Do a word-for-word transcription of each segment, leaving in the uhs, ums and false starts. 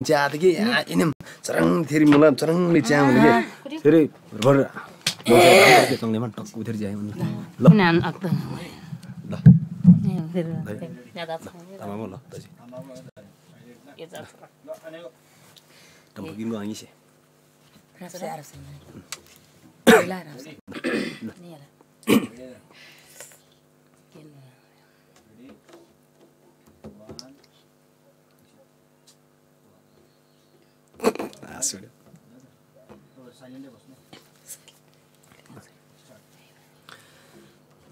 ज्यादा के आ, इनम चरङ थेरी मुला चरङ नि च्या मुला के। थेरी भर के चङ्ले मा टक्क उठेर ज्या उनी। ल। नान अक्क। ल। ए, फेरि। भाइ। ज्यादा छ। तामाङ ल, दाजु। के छ? टम्बकिङको आङी से। राप्से, राप्से। ल, राप्से। नि होला।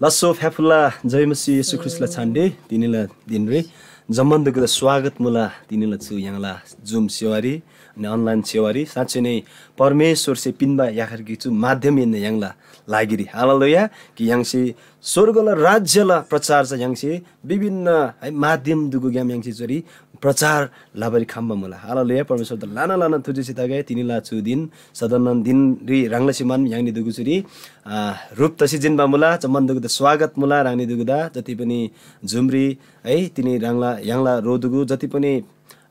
लास्सो फ्याफुल्ला जय मसीह येशू ख्रीष्‍टला छान्‍डे तिनीला दिनरी जम्‍मान दुगुदा स्वागत मुला। तिनीला चु य्‍हाङला Zoom सेवारी अनि online सेवारी साँच्‍चै नै परमेश्‍वरसे पिन्‍बा याखर गिक चु माध्यम हिन्‍ना य्‍हाङला लागिरी। हालेलुया। कि य्‍हाङसे स्‍वर्गला राज्‍यला प्रचार चा य्‍हाङसे विभिन्न है माध्यम दुगुग्‍याम य्‍हाङसे चुरी प्रचार लबारी खम्‍बा मुला। हालेलुया। परमेश्‍वरदा ल्‍हाना ल्‍हाना थुजेसी तगै तिनीला चु दिन सदनन दिनरी ह्राङलासे मान य्‍हाङनी दुगु चुरी आ, रूप तसी जिन्‍बा मुला। जम्‍मान दुगुदा स्वागत मुला। ह्राङनी दुगुदा जति पनि Zoomरी है तिनी ह्राङला य्‍हाङला रो दुगु जति पनि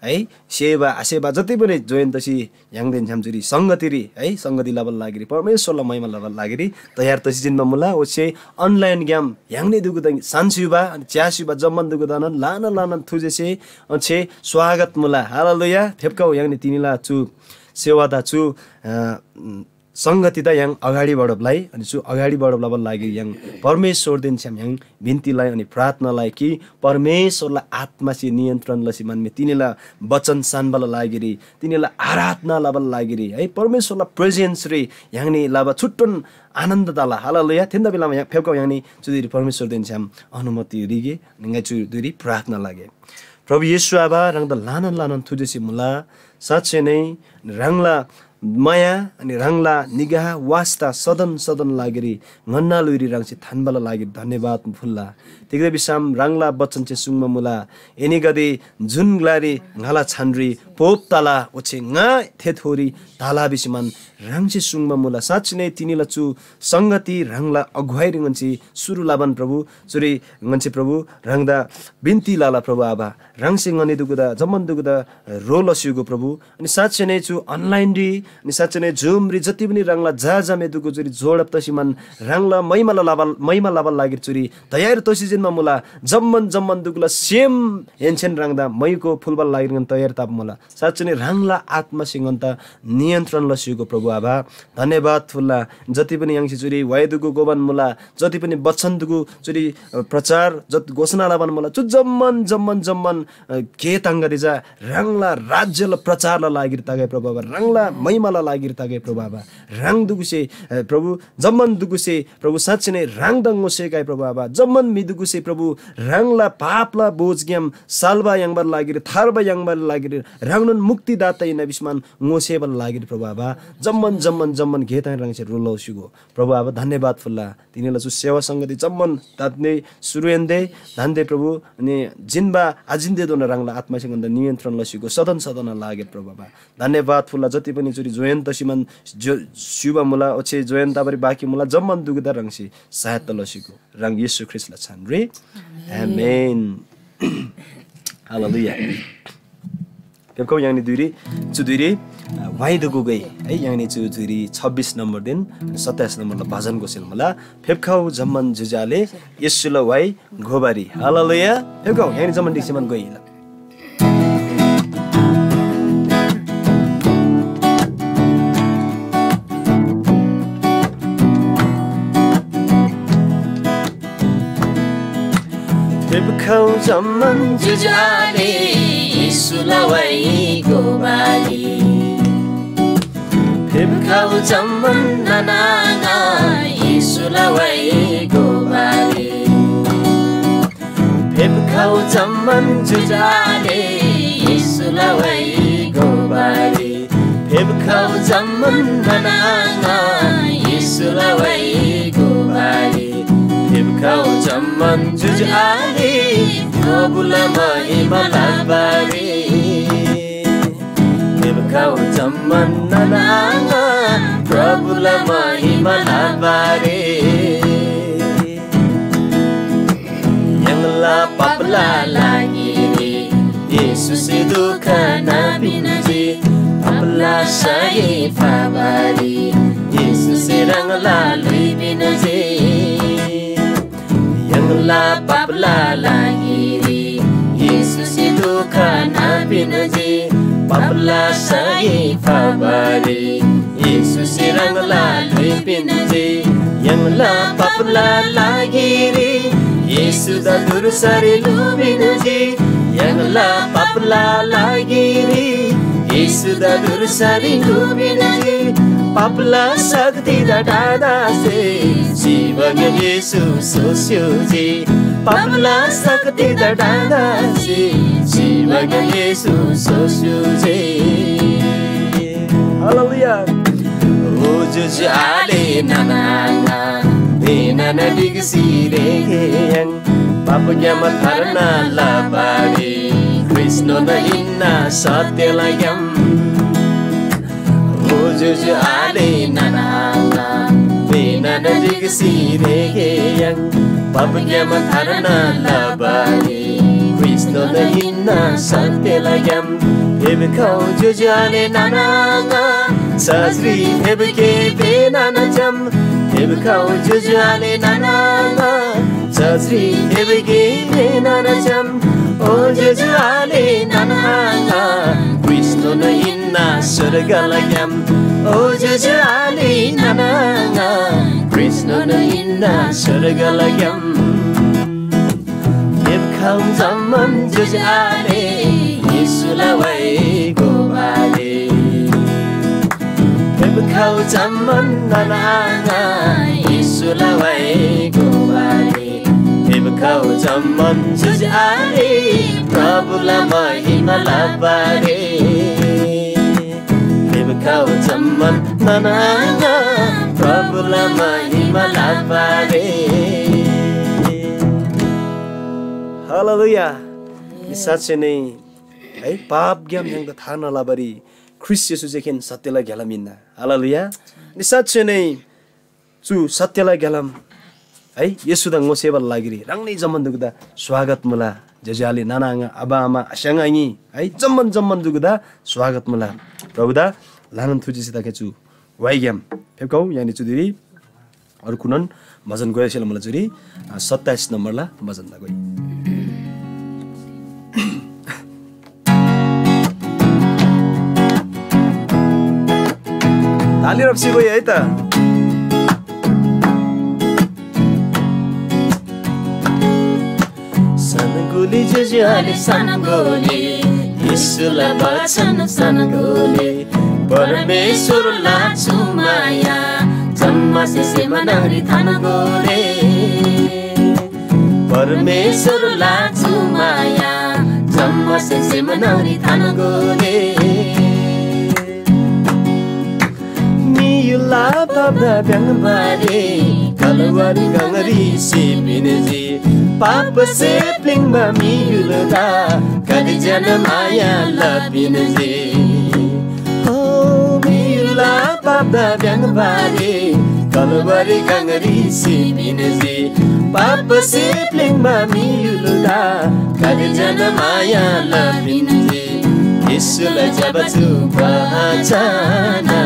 है सेवा आसेवा जति पनि join तसी य्‍हाङदेन छ्‌याम चुरी संगतिरी है संगति लबाला लागिरी परमेश्‍वरला महिमा लबाला लागिरी तयार तसी जिन्‍बा मुला। ओच्‍छे online ग्‍याम य्‍हाङनी दुगुदा सान्‍सुबा अनि च्‍यासुबा जम्‍मान दुगुदानन ल्‍हाना ल्‍हाना थुजेसे ओच्‍छे स्वागत मुला। हालेलुया। फेप्‍खउ य्‍हाङनी तिनीला चु सेवादा चु अ, संगतिदा य्‍हाङ अगाडि बढब लइ। अनि चु अगाडि बढब लबाला लागिरी य्‍हाङ परमेश्‍वरदेन छ्‌याम य्‍हाङ बिन्ती लइ अनि प्रार्थना लइ कि परमेश्‍वरला आत्‍मासे नियन्त्रण लसी मानमे तिनीला वचन सान्‍बाला लागिरी, तिनीला आराधना लबाला लागिरी है परमेश्‍वरला presence री य्‍हाङनी लबा छुट्टन आनन्द तला। हालेलुया। थेन्‍दा बेलामा य्‍हाङ फेप्‍खउ य्‍हाङनी चुदिरी परमेश्‍वरदेन छ्‌याम अनुमति रिगे, अनि ङाइ चुदिरी प्रार्थना लगे। प्रभु येशू आबा, ह्राङदा ल्‍हानान ल्‍हानान थुजेसी मुला। साँच्‍चै नै ह्राङला माया अनि ह्राङला निगाह वास्‍ता सदन सदन लागिरी ङन्‍ना ल्‍हुइरी ह्राङसे थान्‍बाला लागिरी धन्‍यवाद फुल्‍ला। तिग्‍दा भिसम ह्राङला बचनसे सुङ्बा मुला, एनीगदे जुन ग्‍लारी ङाला छानरी पोप तला, ओच्‍छे ङा थेथोरी तला भिसीमान ह्राङसे सुङ्बा मुला। साँच्‍चै नै तिनीला चु संगति ह्राङला अगुवाईरी ङन्‍से सुरु लबान प्रभु, चुरी ङन्‍से प्रभु ह्राङदा बिन्‍ती लला प्रभु आबा, ह्राङसे ङनी दुगुदा जम्‍मान दुगुदा ह्रो लस्‍युगु प्रभु। अनि साँच्‍चै नै चु online री, अनि साँच्‍चै नै Zoom री जति पनि ह्राङला जा जामे दुगु चुरी जोडब तसीमान ह्राङला महिमाला लबा, महिमा लबाला लागिर चुरी तयार तसी जिन्‍बा मुला। जम्‍मान जम्‍मान दुगुला सेम हेन्‍सेन ह्राङदा मैको फुल्‍बाला लागिर ङन तयार तब मुला। साँच्‍चै नै ह्राङला आत्‍मासे ङन्‍दा नियन्त्रण लस्‍युगु प्रभु आबा, धन्‍यवाद फुल्‍ला। जति पनि य्‍हाङसे चुरी वाइ दुगु गोबान मुला, जति पनि बचन दुगु चुरी, अ, प्रचार, जत घोषणा लबान मुला, चु जम्‍मान, जम्‍मान, जम्‍मान, अ, गे ताङ्‍गदे चा ह्राङला राज्‍यला प्रचारला लागिर तगै प्रभु आबा, ह्राङला महिमाला लागिर तगै प्रभु आबा। ह्राङ दुगुसे, अ, प्रभु, जम्‍मान दुगुसे प्रभु, साँच्‍चै नै ह्राङदा ङोसेगै प्रभु आबा। जम्‍मान म्‍हि दुगुसे प्रभु, ह्राङला पापला बोझग्‍याम साल्‍बा याङ्बाला लागिर, थार्बा याङ्बाला लागिर, ह्राङनोन मुक्तिदाता हिन्‍ना भिसीमान ङोसेबाला लागिर प्रभु आबा, जम्‍मान, जम्‍मान, जम्‍मान गे ताङ ह्राङसे ह्रो लस्‍युगो। प्रभु आबा, धन्‍यवाद फुल्‍ला। तिनीला चु सेवा संगति जम्‍मान तात्‍ने सुरुहेन्‍दे धान्‍दे प्रभु, अनि जिन्‍बा आजिन्‍देधोना ह्राङला आत्‍मासे ङन्‍दा नियन्त्रण लस्‍युगो, सदन सदन लागे प्रभु आबा। धन्‍यवाद फुल्‍ला। जति पनि चुरी join तसीमान जो, स्‍युबा मुला, ओच्‍छे join तबारी बाँकी मुला, जम्‍मान दुगुदा ह्राङसे सहायता लस्‍युगो। ह्राङ येशू ख्रीष्‍टला छानरी। आमेन। हालेलुया। फेप्‍खउ य्‍हाङनी धुइरी, चु धुइरी, अ, वाइ दुगुगै, है, य्‍हाङनी चु धुइरी छब्बिस नम्बरदेन सत्ताइस नम्बरला भजन घोषणा मुला। फेप्‍खउ जम्‍मान जुजाले येशूला वाइ गोबारी। हालेलुया। फेप्‍खउ य्‍हाङनी जम्‍मान ढिक्‍सीमान गोइला। फेप्‍खउ जम्‍मान जुजाले येशूला वाइ गोबारी। फेप्‍खउ जम्‍मान नाना येशूला वाइ गोबारी। फेप्‍खउ जम्‍मान जुजाले येशूला वाइ गोबारी। फेप्‍खउ जम्‍मान नाना येशूला वाइ गोबारी। फेप्‍खउ जम्‍मान जुजाले प्रभुला महिमा लबारी। फेप्‍खउ जम्‍मान नाना प्रभुला महिमा लबारी। य्‍हाङला पापला लागिरी येशू येशूसे दुःख नापिन जे पापला सय फाबारी येशूसे ह्राङला ल्‍हुइ पिन जे। य्‍हाङला पापला लागिरी येशूसे दुःख नापिन जे पापला सय फाबारी येशूसे ह्राङला ल्‍हुइ पिन जे। य्‍हाङला पापला लागिरी येशूदा धुर्सारी ल्‍हुपिन जे। य्‍हाङला पापला लागिरी येशूदा धुर्सारी ल्‍हुपिन जे। पापला शक्तिदा टादासे सिबग्‍याम येशू सोस्‍यो जे। पापला शक्तिदा टादासे सिबग्‍याम येशू सोस्‍यो जे। हालेलुया। ओ जुजु आले नाना आङा, बेनाना ढिक्‍सी रेगे य्‍हाङ पापग्‍याम थार्ना लबारी ख्रीष्‍टनोन हिन्‍ना सत्‍यला ग्‍याम। ओ जुजु आले नाना आङा, बेनाना ढिक्‍सी रेगे य्‍हाङ पापग्‍याम थार्ना लबारी ख्रीष्‍टनोन हिन्‍ना सत्‍यला ग्‍याम। फेब खउ जुजु आले नाना आङा, सजरी फेब के बेनाना च्‍याम। फेब खउ जुजु आले नाना आङा, सजरी फेब के बेनाना च्‍याम। ओ जुजु आले नाना आङा, ख्रीष्‍टनोन हिन्‍ना स्‍वर्गला ग्‍याम। ओ जुजु आले नाना आङा, ख्रीष्‍टनोन हिन्‍ना स्‍वर्गला ग्‍याम। फेब खउ जम्‍मान जुजु आले येशूला वाइ गोबाले। फेब खउ जम्‍मान नाना आङा येशूला वाइ गोबाले। फेब खउ जम्‍मान जुजु आले प्रभुला महिमा लबारे। फेब खउ जम्‍मान नाना आङा प्रभुला महिमा लबारे। हालेलुया। नि साँच्चै नै है पापग्‍याम य्‍हाङदा थार्ना लबारी ख्रीष्‍ट येशू जेखेन सत्‍यला घ्‍यालाम हिन्‍ना। हालेलुया। नि साँच्चै नै चु सत्‍यला घ्‍यालाम है येशूदा ङोसेबाला लागिरी ह्राङनी जम्‍मान दुगुदा स्वागत मुला। ज्‍योज्‍यो आले नाना आङा आबा आमा आस्‍याङ आङी है जम्‍मान जम्‍मान दुगुदा स्वागत मुला। प्रभुदा ल्‍हानान थुर्जी सिताखे चु वाइग्‍याम फेप्‍खउ यानी चुदिरी अर्गुनोन भजन गोयासेला मुला चुरी सत्ताइस नम्बरला भजन दा गोइ। ताली रप्सी गोइ है त। सनगोली जुजुआले सनगोली, येशूला बचन सनगोली, परमेश्‍वरला चु माया जम्‍मासे सेमनरी थानगोले। परमेश्‍वरला चु माया जम्‍मासे सेमनरी थानगोले। म्‍हिला पापदा भ्‍याङ्‍बारी कलवारी गङरी सिपिन्‍जी। पापसे प्‍लिङ्बा म्‍हिगुलुदा कतिजना माया लपिन्‍जी। हो म्‍हिला पापदा भ्‍याङ्‍बारी कलवारी गङरी सिपिन्‍जी। पापसे प्‍लिङ्बा म्‍हिगुलुदा कतिजना माया लपिन्‍जी। येशूला ज्‍यबा चु बहचाना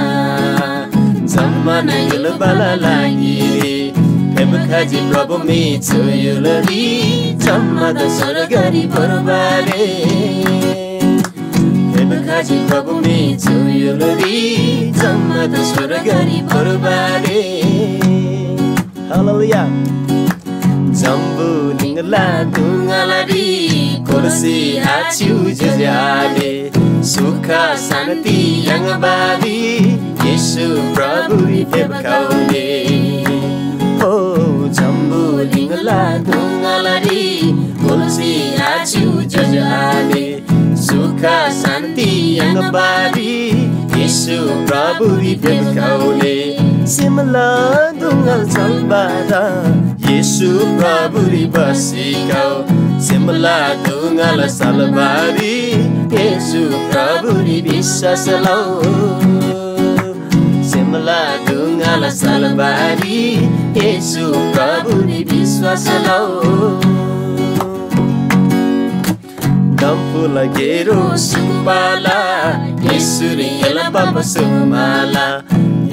जम्‍मान य्‍हुलबाला लागिरी फेब खजी प्रभु मी छु य्‍हुलरी जम्‍मादा स्‍वर्गरी भोर्बारे। फेब खजी प्रभु मी छु य्‍हुलरी जम्‍मादा स्‍वर्गरी भोर्बारे। हालेलुया। जम्‍बुलिङला दुङलारी कोर्सी आच्‍यु ज्‍योज्‍यो आले सुख शान्ति याङ्बारी येशू प्रभुरी फेप्‍खौले। हो जम्‍बुलिङला दुङलारी कोर्सी आच्‍यु ज्‍योज्‍यो आले सुख शान्ति याङ्बारी येशू प्रभुरी फेप्‍खौले। सेमला दुङल सल्‍बादा येशू प्रभुरी बसिगौ। सेमला दुङल सल्‍बारी येशू प्रभुरी विश्‍वास लौ। सेमला दुङल सल्‍बारी येशू प्रभुरी विश्‍वास लौ। अम्फुला गेरो सुपाला, येशूरी एला पाप सुमाला,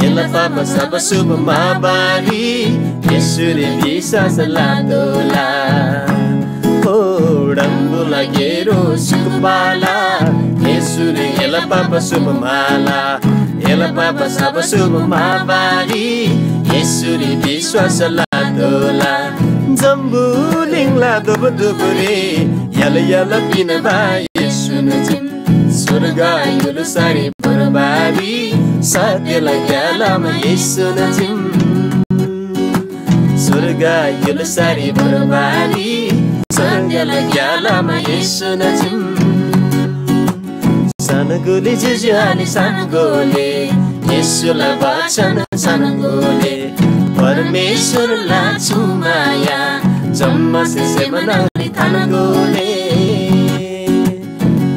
एला पाप सब सुब माबारी, येशूरी विश्वास लातोला। हो डम्बुला गेरो सुपाला, येशूरी एला पाप सुब माला, एला पाप सब सुब माबारी, येशूरी विश्वास लातोला। जम्बुलिङला दुबुदुबुरी, यल यल पिनबा येशून जिम। स्वर्ग य्‍हुल्‍सारी बरबारी, सत्यला ग्‍यालामा येशून जिम। स्वर्ग य्‍हुल्‍सारी बरबारी, सत्यला ग्‍यालामा येशून जिम। सानगोले जुजु आले सानगोले, येशूला वचन सानगोले, परमेश्‍वरला छुमाया, जम्‍मा से सेमनाली थानगोले।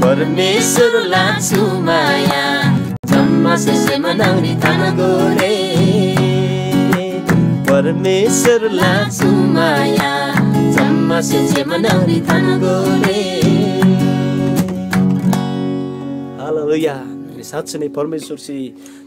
परमेश्‍वरला छुमाया, जम्‍मा से सेमनाली थानगोले। परमेश्‍वरला छुमाया, जम्‍मा से सेमनाली थानगोले। हालेलुया। अनि साँच्चै नै परमेश्‍वरसे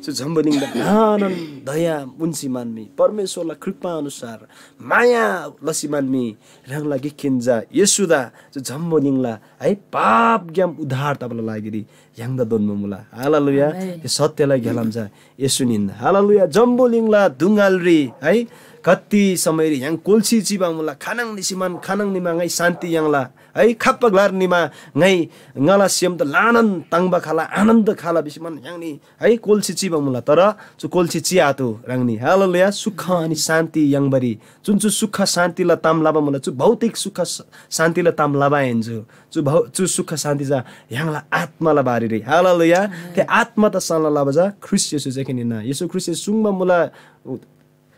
चु जम्‍बुलिङदा ल्‍हानान दया उन्‍सी मानमी, परमेश्‍वरला कृपा अनुसार माया लसी मानमी, ह्राङला गिकखेन्‍जा येशूदा चु जम्‍बुलिङला, है, पापग्‍याम उद्धार तबाला लागिरी य्‍हाङदा दोन्‍बो मुला। हालेलुया। आमेन। थे सत्यला ग्‍यालाम चा येशून हिन्‍ना। हालेलुया। जम्‍बुलिङला दुङालरी, है, कति समयरी य्‍हाङ कोल्‍सी चिबा मुला, खानङ निसी मान, खानङ निमा ङाइ शान्ति याङ्ला, है, खाप्‍पा ग्‍लार निमा ङाइ, ङाला सेम त ल्‍हानान ताङ्बा खला, आनन्द खला भिसी मान य्‍हाङनी, है, कोल्‍सी चिबा मुला। तर चु कोल्‍सी चिआतु ह्राङनी। हालेलुया। सुख अनि शान्ति याङ्बारी जुन चु सुख शान्तिला ताम लबा मुला, चु भौतिक सुख श-, शान्तिला ताम लबा आहिन्‍चु। चु भौ-, चु सुख शान्ति चा य्‍हाङला आत्‍माला बारेरी। हालेलुया। आमेन। थे आत्‍मा त सल्‍लाह लबा चा ख्रीष्‍ट येशू चा हिन्‍ना। येशू ख्रीष्‍टसे सुङ्बा मुला, उ-,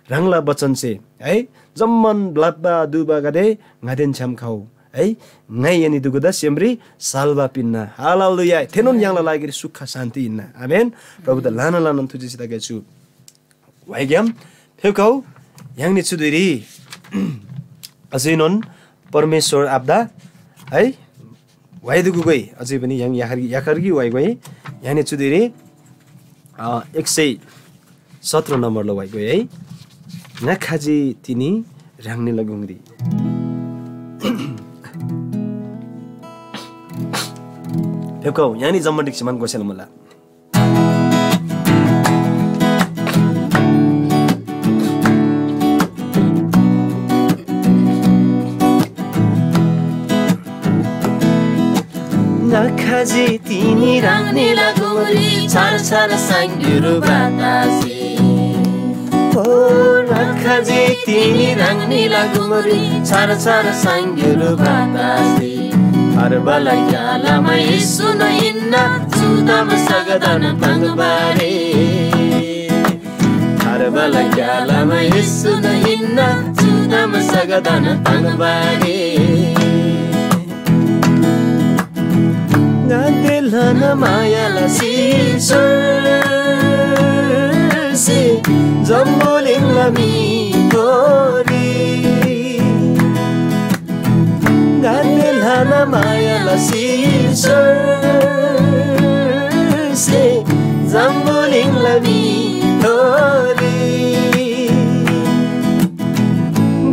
ह्राङला वचनसे, है, जम्‍मान ब्‍लप्‍बा दुबागदे ङादेन छ्‌याम खउ, है, ङाइ एनीदुगुदा सेमरी साल्‍बा पिन्‍ना। हालेलुया। थेनोन य्‍हाङला लागिरी सुख शान्ति हिन्‍ना। आमेन। प्रभुदा ल्‍हाना ल्‍हानान थुजेसी तगै छु। व्‍हाइग्‍याम फेप्‍खउ। य्‍हाङनी चु धुइरी अझैनोन परमेश्‍वर आबादा, है, व्‍हाइ दुगुगै अझै पनि य्‍हाङ याखर, याखर कि व्‍हाइ गोइ। य्‍हाङनी चु धुइरी, अ, एक सय सत्र नम्बरला व्‍हाइ गोइ है। ङा खजी तिनी ह्राङनीला गुङरी। फेप्‍खउ, य्‍हाङनी जम्‍मान ढिक्‍सी मान गोसेला मुला। ङा खजी तिनी ह्राङनीला गुङरी छार छार साङ्‌ग्‍युरु बातासी। ओ ङा खजी तिनी ह्राङनीला गुङरी छार छार साङ्‌ग्‍युरु बातासी। थार्बाला ग्‍यालामा येशून हिन्‍ना, चु ताम सगतान पाङ्बारे। थार्बाला ग्‍यालामा येशून हिन्‍ना, चु ताम सगतान पाङ्बारे। ङादे ल्‍हाना माया लसी स्‍वर्सी जम्‍बुलिङला म्‍हिथोरी। ङादे ल्‍हाना माया लसी स्‍वर्सी जम्‍बुलिङला म्‍हिथोरी।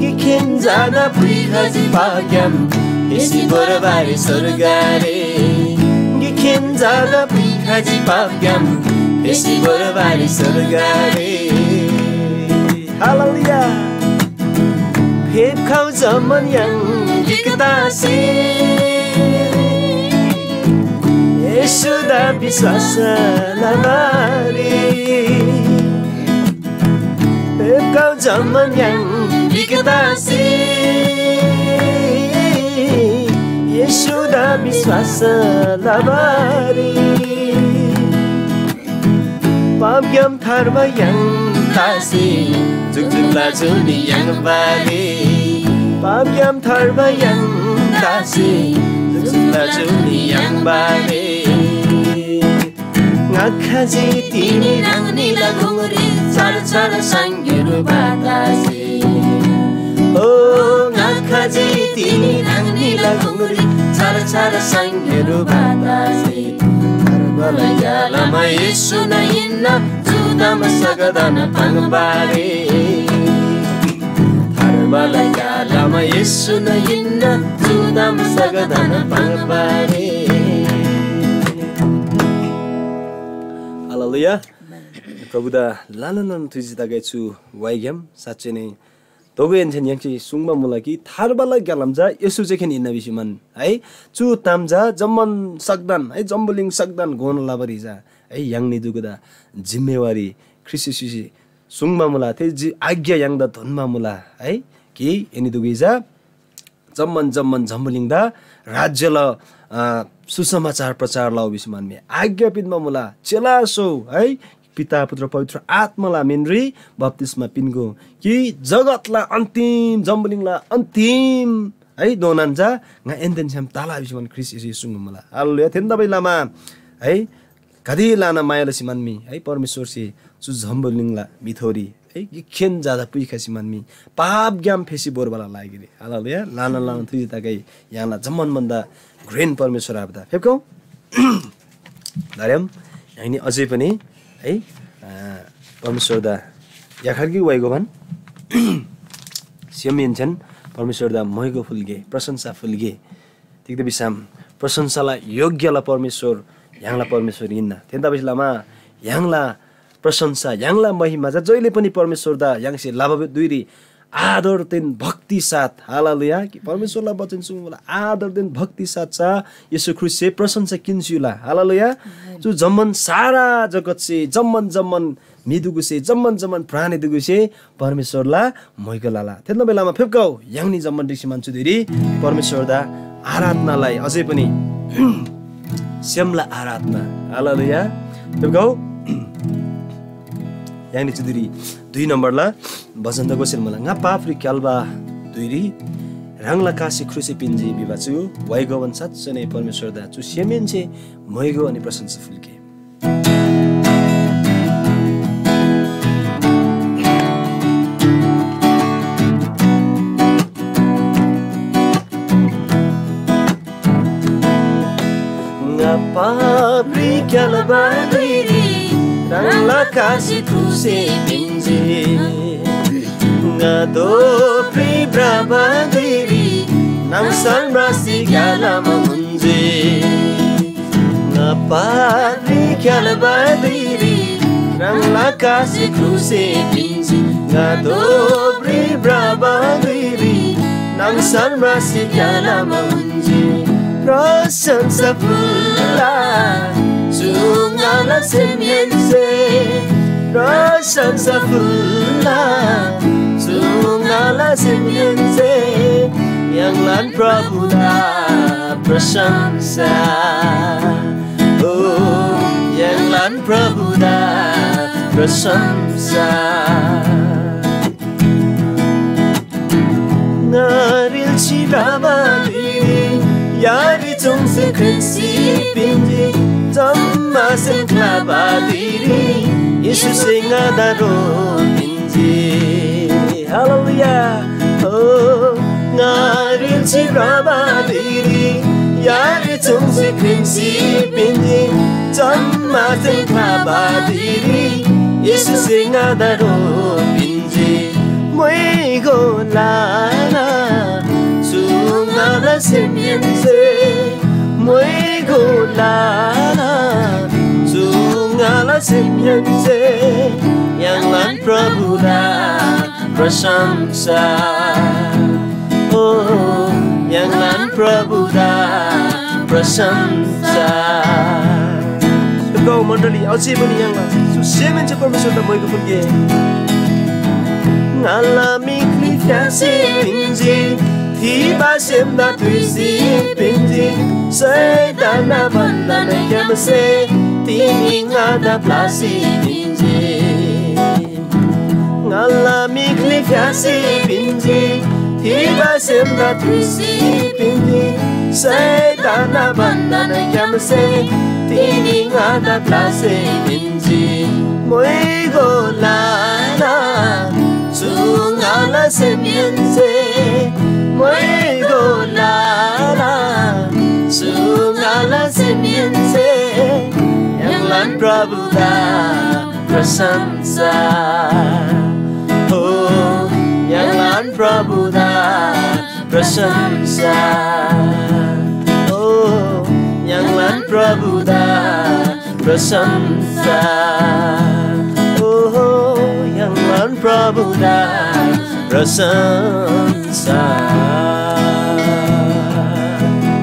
गिकखेन जादा पुइखजी पाग्‍याम, एसी बोरबारी स्‍वर्गरे। गिकखेन जादा पुइखजी पाग्‍याम, एसी बोरबारी स्‍वर्गरे। हालेलुया। फेप्‍खउ जम्‍मान य्‍हाङ गिकतासे येशूदा विश्‍वास लबारी। फेप्‍खउ जम्‍मान य्‍हाङ गिकतासे येशूदा विश्‍वास लबारी। पापग्‍याम थार्बा य्‍हाङ तासे जुकजुकला जुनी याङ्बारी। पापग्‍याम थार्बा य्‍हाङ तासे जुकजुकला जुनी याङ्बारी। ङा खजी तिनी ह्राङनीला गुङरी छार छार साङ्‌ग्‍युरु बातासे। ओ ङा खजी तिनी ह्राङनीला गुङरी छार छार साङ्‌गेरु बातासे थार्बाला ग्‍यालामा येशून हिन्‍ना, चु ताम सगतान पाङ्बारे। थार्बाला ग्‍यालामा येशून हिन्‍ना, चु ताम सगतान पाङ्बारे। हालेलुया। प्रभुदा ल्‍हानान ल्‍हानान थुइजी तगै छु वाइग्‍याम साँच्‍चै नै तोगोहेन्‍सेन य्‍हाङसे सुङ्बा मुला कि थार्बाला ग्‍यालाम चा येशू जेखेन हिन्‍ना भिसी मान है। चु ताम चा जम्‍मान सक्‍दान है, जम्‍बुलिङ सक्‍दान घोना लबारी चा है, य्‍हाङ निदुगुदा जिम्‍मेवारी ख्रीष्‍ट येशूसे सुङ्बा मुला। थे जि-, आज्ञा य्‍हाङदा धोन्‍बा मुला है, कि एनीदुगै चा जम्‍मान जम्‍मान जम्‍बुलिङदा राज्‍यला, अ, सुसमाचार प्रचार लउ भिसी मान मी आज्ञा पिन्‍बा मुला। चेला स्‍होउ है, पिता, पुत्र, पवित्र आत्‍माला मिनरी बप्‍तिस्‍मा पिन्‍गो कि जगतला अन्‍तिम, जम्‍बुलिङला अन्‍तिम है, दोनान चा ङा एन्‍देन छ्‌याम तला भिसी मान ख्रीष्‍ट येशूसे सुङ्बा मुला। हालेलुया। थेन्‍तबासेलमा है, गाते ल्‍हाना माया लसी मान मी है, परमेश्‍वरसे चु जम्‍बुलिङला म्‍हिथोरी है, गिकखेन ज्‍यादा पुइखसी मान मी पापग्‍याम फेसी भोर्बाला लागिरी। हालेलुया। ल्‍हाना ल्‍हाना थुइजी तगै य्‍हाङला जम्‍मान भन्‍दा घ्रेन परमेश्‍वर आबादा फेप्‍गौ। दारेम य्‍हाङनी अझै पनि है, अ, परमेश्‍वरदा याखर कि वाइगोबान सेमहेन्‍सेन परमेश्‍वरदा मोइगो फुल्‍गे, प्रशंसा फुल्‍गे। तिग्‍दा भिसम प्रशंसाला योग्‍यला परमेश्‍वर य्‍हाङला परमेश्‍वर हिन्‍ना। थेन्‍तबासेलमा य्‍हाङला प्रशंसा, य्‍हाङला महिमा चा जहिले पनि परमेश्‍वरदा य्‍हाङसे लबा धुइरी आदरदेन भक्ति साथ, हालेलुया, कि परमेश्‍वरला वचन सुङ्बा मुला, आदरदेन भक्ति साथ चा येशू ख्रीष्‍टसे प्रशंसा किन्‍सी युला। हालेलुया। चु जम्‍मान सारा जगतसे, जम्‍मान जम्‍मान म्‍हिदुगुसे, जम्‍मान जम्‍मान प्राणीदुगुसे परमेश्‍वरला मोइगो लला। थेतबासेलमा फेप्‍गौ, य्‍हाङनी जम्‍मान ढिक्‍सी मान चु धुइरी परमेश्‍वरदा आराधनालाई अझै पनि सेमला आराधना। हालेलुया। फेप्‍गौ, य्‍हाङनी चु धुइरी दुई नम्‍बरला भजन त गोसेल मला, ङा पापरी क्‍याल्‍बा धुइरी ह्राङला कासे ख्रुसे पिन्‍जी भिबा चु वाइगोवन साँच्‍चै नै परमेश्‍वरदा चु सेमहेन्‍से मोइगो अनि प्रशंसा फुल्‍गे। ङा पापरी क्‍याल्‍बा धुइरी ह्राङला कासे क्रुससे पिन्‍जी। ङा दोःप्री भ्रबा धुइरी नाङसल म्रासी ग्‍यालामा उन्‍जी। ङा पापरी क्‍याल्‍बा धुइरी ह्राङला कासे क्रुससे पिन्‍जी। ङा दोःप्री भ्रबा धुइरी नाङसल म्रासी ग्‍यालामा उन्‍जी। प्रशंसा फुल्‍ला चु ङाला सेमहेन्‍से, प्रशंसा फुल्‍ला चु ङाला सेमहेन्‍से, य्‍हाङलान प्रभुदा प्रशंसा। ओ, य्‍हाङलान प्रभुदा प्रशंसा। ङा रिल्‍सी भ्रबा धुइरी यारी चुङ्सी ख्रिन्‍सी पिन्‍जी। जम्‍मासेन ख्‍लाबा धुइरी येशूसे ङादा ह्रो पिन्‍जी। हालेलुया। ओ, ङा रिल्‍सी भ्रबा धुइरी यारी चुङ्सी ख्रिन्‍सी पिन्‍जी। जम्‍मासेन ख्‍लाबा धुइरी येशूसे ङादा ह्रो पिन्‍जी। मोइगो ल्‍हाना चु ङाला सेमहेन्‍से, मोइगो ल्‍हाना चु ङाला सेमहेन्‍से, य्‍हाङलान प्रभुदा प्रशंसा। ओ, य्‍हाङलान प्रभुदा प्रशंसा। गौ मण्डली, अझै पनि य्‍हाङला चु सेमहेन्‍से परमेश्‍वरदा मोइगो फुल्‍गे। ङाला मिखली फ्‍यासी पिन्‍जी, थिबा सेमदा थुइसी पिन्‍जी, शैतानना बन्‍धनग्‍यामसे तिनी ङादा ब्‍लासी पिन्‍जी। ङाला मिखली फ्‍यासी पिन्‍जी, थिबा सेमदा थुइसी पिन्‍जी, शैतानना बन्‍धनग्‍यामसे तिनी ङादा ब्‍लासी पिन्‍जी। मोइगो ल्‍हाना चु ङाला सेमहेन्‍से, मोइगो ल्‍हाना सुङाला सेमहेन्‍से य्‍हाङलान प्रभुदा प्रशंसा। हो, य्‍हाङलान प्रभुदा प्रशंसा। हो, य्‍हाङलान प्रभुदा प्रशंसा। हो, य्‍हाङलान प्रभुदा प्रशंसा।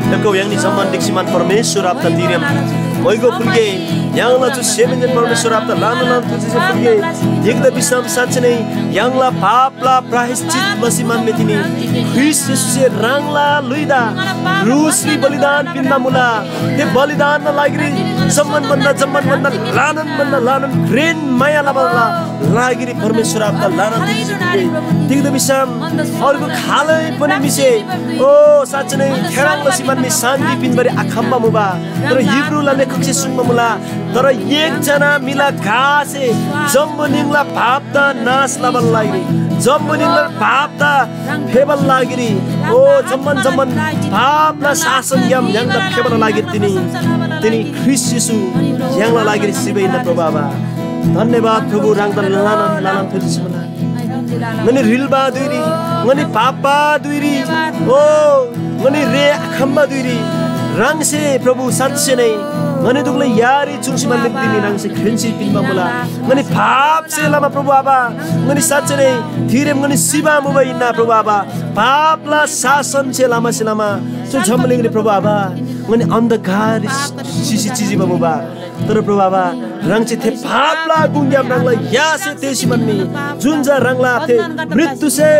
दक्‍कौ य्‍हाङनी जम्‍मान ढिक्‍सी मान परमेश्‍वर आबादा तिरेम। मोइगो फुल्‍गे, य्‍हाङला चु सेमहेन्‍सेन परमेश्‍वर आबादा ल्‍हानान ल्‍हानान थुर्जी फुल्‍गे। तिग्‍दा भिसम साँच्‍चै नै य्‍हाङला पापला प्रायश्‍चित लसी मान्‍बे तिनी ख्रीष्‍ट येशूसे ह्राङला ल्‍हुइदा क्रुसरी बलिदान पिन्‍बा मुला। थे बलिदानना लागिरी जम्‍मान भन्‍दा, जम्‍मान भन्‍दा ल्‍हानान भन्‍दा ल्‍हानान घ्रेन माया लबाला लागिरी परमेश्‍वर आबादा ल्‍हानान थुर्जी फुल्‍गे। तिग्‍दा भिसम अर्गु खालै पनि म्‍हिसे, ओ, साँच्‍चै नै थेह्रङ् लसी मान्‍बे शान्‍ति पिन्‍बारी आखम्‍बा मुबा। तर हिब्रूला लेखकसे सुङ्बा मुला, तर एकजना म्‍हिला घासे जम्‍बुलिङला पापदा नाश लबाला लागिरी, जम्‍बुलिङला पापदा फेबाला लागिरी, ओ, जम्‍मान जम्‍मान पापला शासनग्‍याम य्‍हाङदा फेबाला लागिरी तिनी, तिनी ख्रीष्‍ट येशू य्‍हाङला लागिरी सिबा हिन्‍ना, प्रभु आबा। धन्‍यवाद प्रभु, ह्राङदा ल्‍हानान ल्‍हानान थुर्जी मुला। ङनी ह्रिल्‍बा धुइरी, ङनी पापबा धुइरी, ओ, ङनी रे आखम्‍बा धुइरी ह्राङसे प्रभु साँच्‍चै नै ङनी दुगुला यारी चुङ्सी मान्‍बा तिनी ह्राङसे ख्रेन्‍सी पिन्‍बा मुला। ङनी पापसे लमा प्रभु आबा, ङनी साँच्‍चै नै तिरेम ङनी सिबा मुबा हिन्‍ना प्रभु आबा। पापला शासनसे लमासे लमा चु जम्‍बुलिङरी प्रभु आबा, ङनी अन्धकार सिसी चिजिबा मुबा। तर प्रभु आबा, ह्राङसे थे पापला गुङग्‍याम ह्राङला यासे तेसी मान्‍नी, जुन चा ह्राङला थे मृत्युसे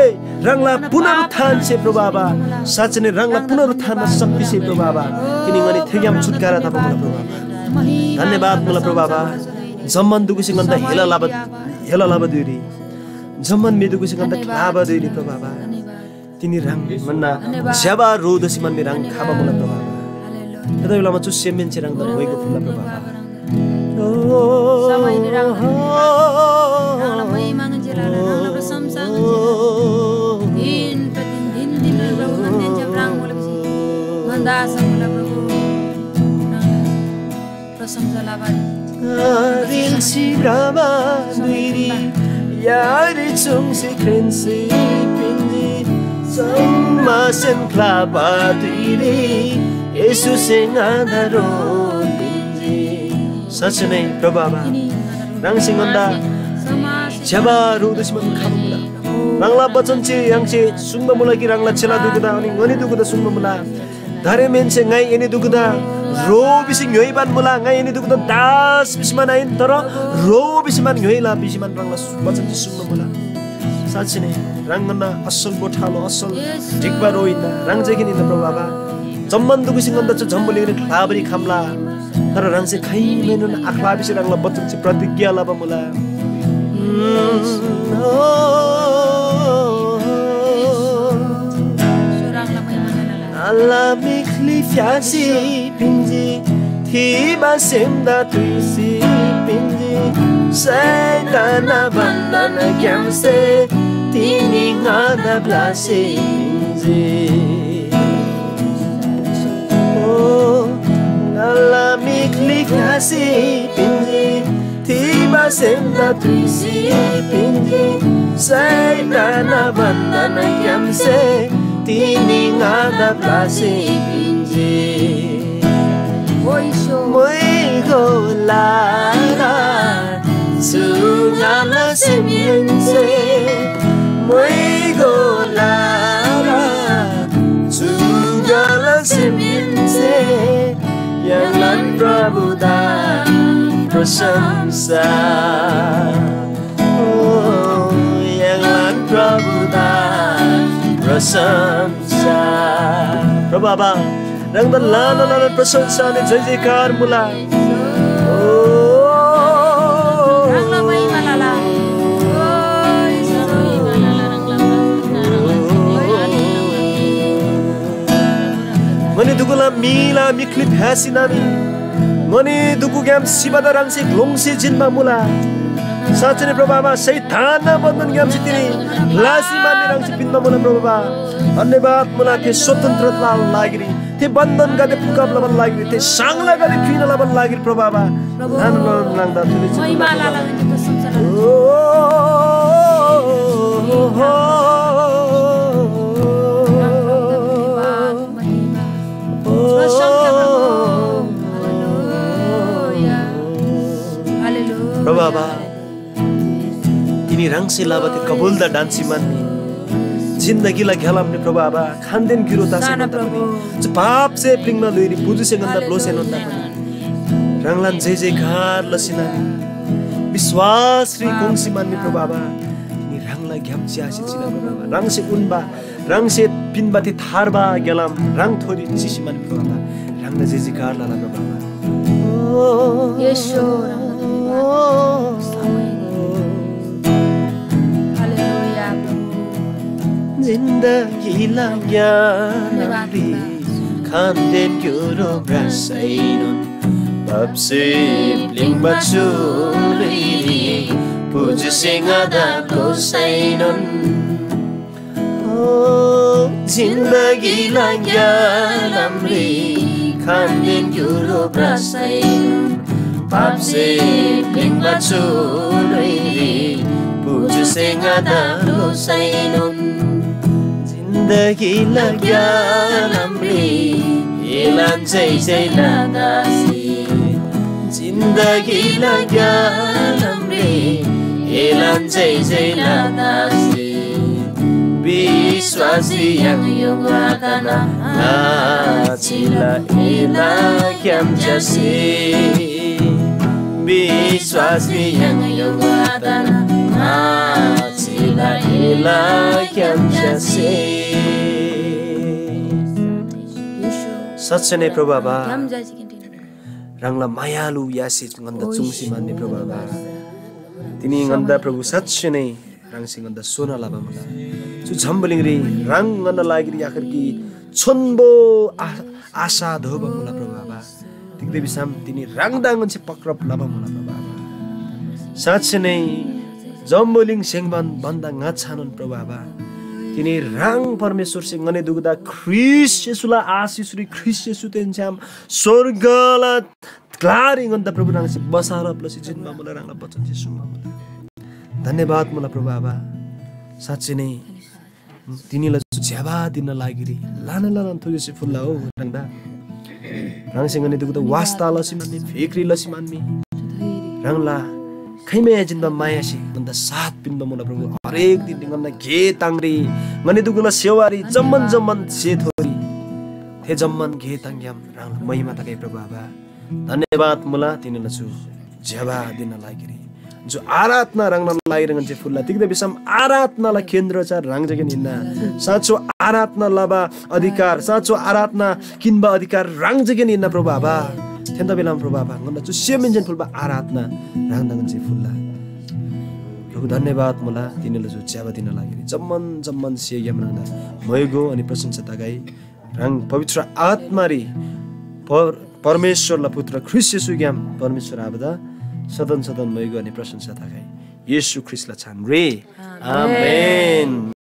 ह्राङला पुनरुत्थानसे प्रभु आबा, साँच्‍चै नै ह्राङला पुनरुत्थानला शक्तिसे प्रभु आबा, तिनी ङनी थेग्‍याम छुटकारा तबा मुला प्रभु आबा। धन्‍यवाद मुला प्रभु आबा। जम्‍मान दुगुसे ङन्‍दा हेला लबा, हेला लबा धुइरी, जम्‍मान म्‍हि दुगुसे ङन्‍दा ख्‍लाबा धुइरी प्रभु आबा। तिनी ह्राङ भन्‍दा ज्‍यबा ह्रो दोसी मान्‍बे ह्राङ खबा मुला प्रभु आबा। थेतबासेलमा चु सेमहेन्‍से ह्राङदा मोइगो फुल्‍ला प्रभु आबा। प्रशंसा लबारी। रिल्‍सी भ्रबा धुइरी यारी चुङ्सी ख्रेन्‍सी पिन्‍जी। जम्‍मासेन ख्‍लाबा धुइरी येशूसे ङादा ह्रो पिन्‍जी। साँच्‍चै नै प्रभु आबा, ह्राङसे ङन्‍दा ज्‍यबा ह्रो दोसी मान खबा मुला। ह्राङला बचन चे य्‍हाङसे सुङ्बा मुला कि ह्राङला चेला दुगुदा अनि ङनी दुगुदा सुङ्बा मुला। दारेमेन्‍से ङाइ एनी दुगुदा ह्रो भिसी ङ्‌योइबान मुला, ङाइ एनी दुगुदा दास भिसी मान आहिन, तर ह्रो भिसी मान ङ्‌योइला भिसी मान ह्राङला बचन जे सुङ्बा मुला। साँच्‍चीनै ह्राङ ङन्‍ना असल गोठालो, असल ढिक्‍बा ह्रो हिन्‍ना, ह्राङ जे हिन्‍ना प्रभु आबा। जम्‍मान दुगुसे ङन्‍दा चु जम्‍बुलिङरी ख्‍लाबारी खम्‍ला, तर ह्राङसे खाइमैनोन आख्‍ला भिसी ह्राङला बचनसे प्रतिज्ञा लबा मुला। आला मिखली फ्‍यासी पिन्‍जी, थिबा सेमदा तुइसी पिन्‍जी। शैतानना बन्‍धनग्‍यामसे तिनी ङादा ब्‍लासी पिन्‍जी। ओ, ङाला मिखली फ्‍यासी पिन्‍जी, थिबा सेमदा तुइसी पिन्‍जी। शैतानना बन्‍धनग्‍यामसे तिनी ङादा ब्‍लासी पिन्‍जी। म्‍हाइगो लाला, चु ङाला सेमहेन्‍से, म्‍हाइगो लाला, चु ङाला सेमहेन्‍से, य्‍हाङलान प्रभुदा प्रशंसा। ओ, य्‍हाङलान प्रभुदा प्रशंसा। प्रभु आबा, ह्राङदा ल्‍हानान ल्‍हानान प्रशंसा अनि जय जयकार मुला। ओ, ङनी दुगुला मीला मिखली फ्‍यासी नामी ङनी दुगुग्‍याम सिबादा ह्राङसे ग्‍लोङ्‌सी जिन्‍बा मुला। साँच्‍चीनै प्रभु आबा, शैतानना बन्‍धनग्‍यामसे तिनी ब्‍लासी मान्‍बा ह्राङसे पिन्‍बा मुला प्रभु आबा। धन्‍यवाद मुला थे स्वतन्त्रताला लागिरी। थे बन्धनगदे फुकाब लबान लागिरी, थे साङ्लागदे फिना लबान लागिरी प्रभु आबा, प्रभु, ल्‍हानान ल्‍हानान ह्राङदा थुरी चितुङ महिमा लबा लाला। ओ, धन्यवाद, महिमा। प्रशंसा प्रभु। हालेलुया। हालेलुया। प्रभु आबा, तिनी ह्राङसे लबा थे कबुलदा ढन्‍सी म्‍हन्‍नी। जिन्दगीला ग्‍यालामरी प्रभु आबा, खानदेन गिरो तसेनोन प्रभु। पापसे प्‍लिङ्बा ल्‍हुइरी पुजुसे ङन्‍दा ब्‍लोसेनोन ह्राङलान जय जयकार लसी म्‍हन्‍नी। विश्‍वासरी कोङ्सी म्‍हन्‍नी प्रभु आबा। तिनी ह्राङला ग्‍याम च्‍यासी चिना प्रभु आबा। ह्राङसे उन्‍बा ह्राङसे पिन्‍बा थे थार्बा ग्‍यालाम ह्राङथोरी चिसी म्‍हन्‍बा प्रभु आबा, ह्राङदा जय जयकार लला प्रभु आबा। येशू, ह्राङदा धन्यवाद। हालेलुया, प्रभु। जिन्दगीला ग्‍यालामरी खानदेन क्‍युरो भ्रसैनोन, पापसे प्‍लिङ्बा चु ल्‍हुइरी पुजुसे ङादा ब्‍लोसैनोन। ओ, जिन्दगीला ग्‍यालामरी खानदेन क्‍युरो भ्रसैनोन, पापसे प्‍लिङ्बा चु ल्‍हुइरी पुजुसे ङादा ब्‍लोसैनोन। जिन्दगीला ग्‍यालामरी एलान जय जय लदासी। जिन्दगीला ग्‍यालामरी एलान जय जय लदासी। विश्‍वासी य्‍हाङ योगु आतना नाचिला एला क्‍याम च्‍यासी। विश्‍वासी य्‍हाङ योगु आतना नाचिला एला क्‍याम च्‍यासी। साँच्‍चै नै प्रभु आबा, ह्राङला मायालु यासे ङन्‍दा चुङ्सी म्‍हन्‍नी प्रभु आबा। तिनी ङन्‍दा प्रभु साँच्‍चै नै ह्राङसे ङन्‍दा सोना लबा मुला। चु जम्‍बुलिङरी ह्राङ ङन्‍ना लागिरी आखर कि छोन्‍बो आ-, आशा दोबा मुला प्रभु आबा। तिग्‍दा भिसम तिनी ह्राङदा ङन्‍से पक्रब लबा मुला प्रभु आबा। साँच्‍चै नै जम्‍बुलिङ स्‍हेङ्बान भन्‍दा ङाच्‍छानोन प्रभु आबा, तिनी ह्राङ परमेश्‍वरसे ङनी दुगुदा ख्रीष्‍ट येशूला आशिषरी ख्रीष्‍ट येशूदेन छ्‌याम स्‍वर्गला ग्‍लारी ङन्‍दा प्रभु ह्राङसे बसारब लसी जिन्‍बा मुला, ह्राङला वचनसे सुङ्बा मुला। धन्‍यवाद मुला प्रभु आबा। साँच्‍चै नै तिनीला चु ज्‍यबा दिनना लागिरी ल्‍हाना ल्‍हाना थुगेसे फुल्‍ला हो ह्राङदा। ह्राङसे ङनी दुगुदा वास्‍ता लसी म्‍हन्‍मी, फिक्री लसी म्‍हन्‍मी। ह्राङला खैमे जिन्‍बा मायासे ङन्‍दा साथ पिन्‍बा मुला प्रभु। हरेक दिन ङन्‍ना गे ताङरी, ङनी दुगुला सेवारी, जम्‍मान जम्‍मान जे थोरी थे जम्‍मान गे ताङग्‍याम ह्राङला महिमा तगै प्रभु आबा। धन्‍यवाद मुला तिनीला चु ज्‍यबा दिनना लागिरी। जो आराधना ह्राङला लागिरी ङन्‍से फुल्‍ला। तिग्‍दा भिसम आराधनाला केन्द्र चा ह्राङ जेगेन हिन्‍ना। साँचो आराधना लबा अधिकार, साँचो आराधना किन्‍बा अधिकार ह्राङ जेगेन हिन्‍ना प्रभु आबा। थेन्‍दा बेलामा प्रभु आबा, ङन्‍दा चु सेमहेन्‍सेन फुल्‍बा आराधना ह्राङदा ङन्‍से फुल्‍ला। प्रभु धन्‍यवाद मुला तिनीला चु ज्‍यबा दिनना लागिरी। जम्‍मान जम्‍मान सेग्‍याम ह्राङदा मोइगो अनि प्रशंसा तगै। ह्राङ पवित्र आत्‍मारी पर-, परमेश्‍वरला पुत्र ख्रीष्‍ट येशूग्‍याम परमेश्‍वर आबादा सदन सदन मोइगो अनि प्रशंसा तगै। येशू ख्रीष्‍टला छानरी। आमेन।